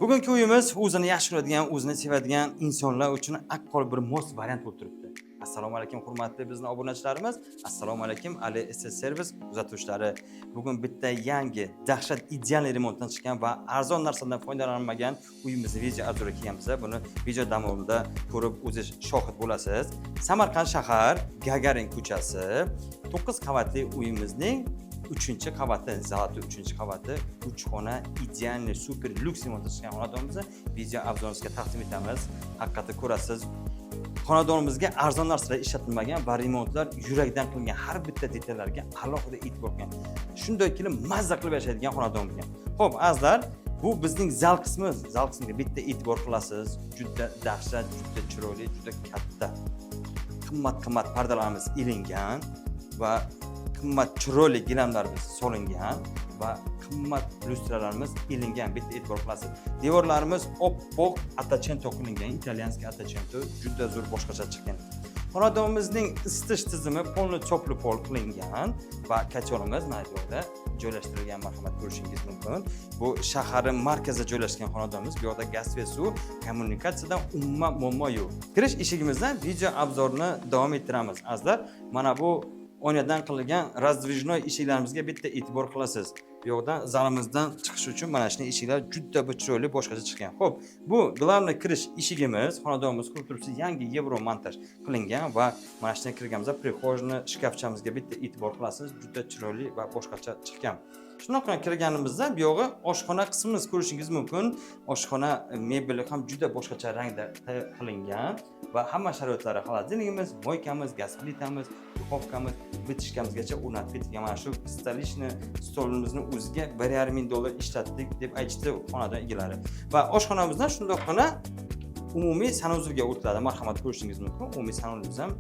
Bugungi uyimiz o'zini yaxshi ko'radigan, o'zini sevadigan insonlar uchun aqqol bir mos variant bo'lib turibdi. Assalomu alaykum, hurmatli bizni obunachilarimiz. Assalomu alaykum, Ali SS Service kuzatuvchilari. Bugun bitta yangi, dahshat ideal remontdan chiqqan va arzon narsadan foydalanmagan uyimizni video обзор ga kelganmiz. Buni video davomida ko'rib, o'zingiz shohid bo'lasiz. Samarqand shahar, Gagarin ko'chasi, 9 qavatli uyimizning uchinchi qavati, золотой uchinchi qavati, uch xona, идеальный супер люкс remontda chiqqan xonadonimizni video обзор ingizga taqdim etamiz. Haqiqatda ko'rasiz, xonadonimizga arzon narsalar ishlatilmagan va remontlar yurakdan qilingan, har bitta detallarga alohida e'tibor qilgan. Shunday kelib mazza qilib yashaydigan xonadon bo'lgan. Xo'p, azizlar, bu bizning zal qismi. Zal qismiga bitta e'tibor qilasiz. Juda dahshat, juda chiroyli, juda katta. Qimmat qimmat pardalarimiz ilingan va qimmat chiroyli gilamlarimiz solingan va qimmat lyustralarimiz ilingan. Bitta e'tibor qilasiz. Devorlarimiz oppoq ottocento qilingan, итальянский ottocento, juda zo'r, boshqacha chiqqan. Xonadonimizning isitish tizimi полный теплый пол qilingan va котёл imiz mana bu yerda joylashtirilgan, marhamat, ko'rishingiz mumkin. Bu shaharni markazida joylashgan xonadonimiz. Bu yoqda gaz va suv kommunikatsiyadan umuman muammo yo'q. Kirish eshigimizdan video обзор ni davom ettiramiz. Azizlar, mana bu oynadan qilingan раздвижной eshiklarimizga bitta e'tibor qilasiz. Bu yoqdan zalimizdan chiqish uchun mana shunday eshiklar juda bir chiroyli, boshqacha chiqqan. Xo'p, bu главный kirish eshigimiz, xonadonimiz ko'rib turibsiz, yangi yevro montaj qilingan va mana shunday kirganimizda прихожный shkafchamizga bitta e'tibor qilasiz, juda chiroyli va boshqacha chiqqan. Shundoq kirganimizda bu yog'i oshxona qismimiz, ko'rishingiz mumkin. Oshxona mebeli ham juda boshqacha rangda qilingan va hamma sharoitlari: холодильник imiz, мойка miz, gaz plitamiz, духовка miz, вытяжка mizgacha o'rnatib ketilgan. Mana shu столичный stolimizni o'ziga 1,5 ming dollar ishlatdik, deb aytishdi xonadon egalari. Va oshxonamizdan shundoqqina umumiy санузел ga o'tiladi. Marhamat, ko'rishingiz mumkin. Umumiy санузел imiz ham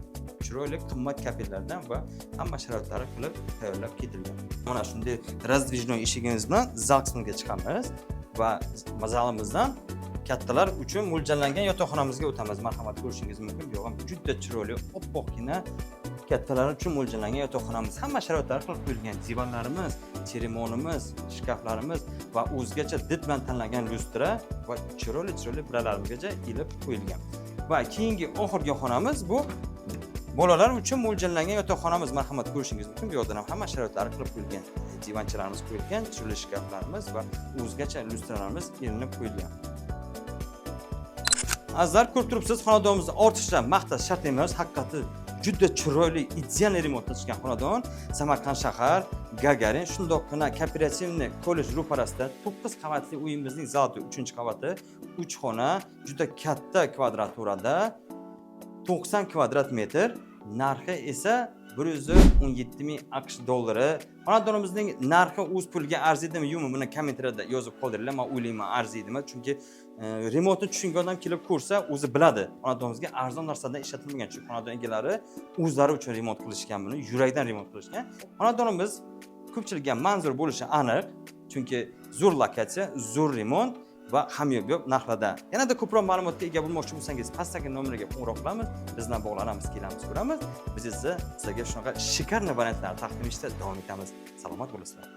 chiroyli, qimmat kafelardan va hamma sharoitlari qilib tayyorlab ketilgan. Mana shunday раздвижной eshigimiz bilan zal qismiga chiqamiz va zalimizdan kattalar uchun mo'ljallangan yotoqxonamizga o'tamiz. Marhamat, ko'rishingiz mumkin. Bu ham juda chiroyli, oppoqqina kattalar uchun mo'ljallangan yotoqxonamiz. Hamma sharoitlari qilib qo'yilgan. Divanlarimiz, теремон imiz, shkaflarimiz va o'zgacha did bilan tanlangan lyustra va chiroyli chiroyli bralarimizgacha ilib qo'yilgan. Va keyingi, oxirgi xonamiz bu bolalar uchun mo'ljallangan yotoqxonamiz. Marhamat, ko'rishingiz mumkin. Bu yerdan ham hamma sharoitlari qilib qo'yilgan. Divanchalarimiz qo'yilgan, chiroyli shkaflarimiz va o'zgacha lyustralarimiz ilinib qo'yilgan. Azizlar, ko'rib turibsiz, xonadonimizni ortiqcha maqtash shart emas. Haqiqatda juda chiroyli, ideal remontda chiqqan xonadon. Samarqand shahar, Gagarin, shundoqqina кооперативный kollej ro'parasida 9 qavatli uyimizning золотой 3 qavati, 3 xona, juda katta kvadraturada, 90 kvadrat metr, narxi esa 117 ming AQSh dollari. Xonadonimizning narxi o'z puliga arziydimi, yo'qmi, buni kommentariyada yozib qoldiringlar. Man o'ylayman, arziydimi, chunki remontni tushungan odam kelib ko'rsa, o'zi biladi, xonadonimizga arzon narsadan ishlatilmagan, chunki xonadon egalari o'zlari uchun remont qilishgan, buni yurakdan remont qilishgan. Xonadonimiz ko'pchilikka manzur bo'lishi aniq, chunki zo'r lokatsiya, zo'r remont va hamyonbop narxlarda. Yanada ko'proq ma'lumotga ega bo'lmoqchi bo'lsangiz, pastdagi nomerga qo'ng'iroq qilamiz, biz bilan bog'lanamiz, kelamiz, ko'ramiz. Biz esa sizlarga shunaqa шикарный variantlarni taqdim etishda davom etamiz. Salomat bo'lasizlar.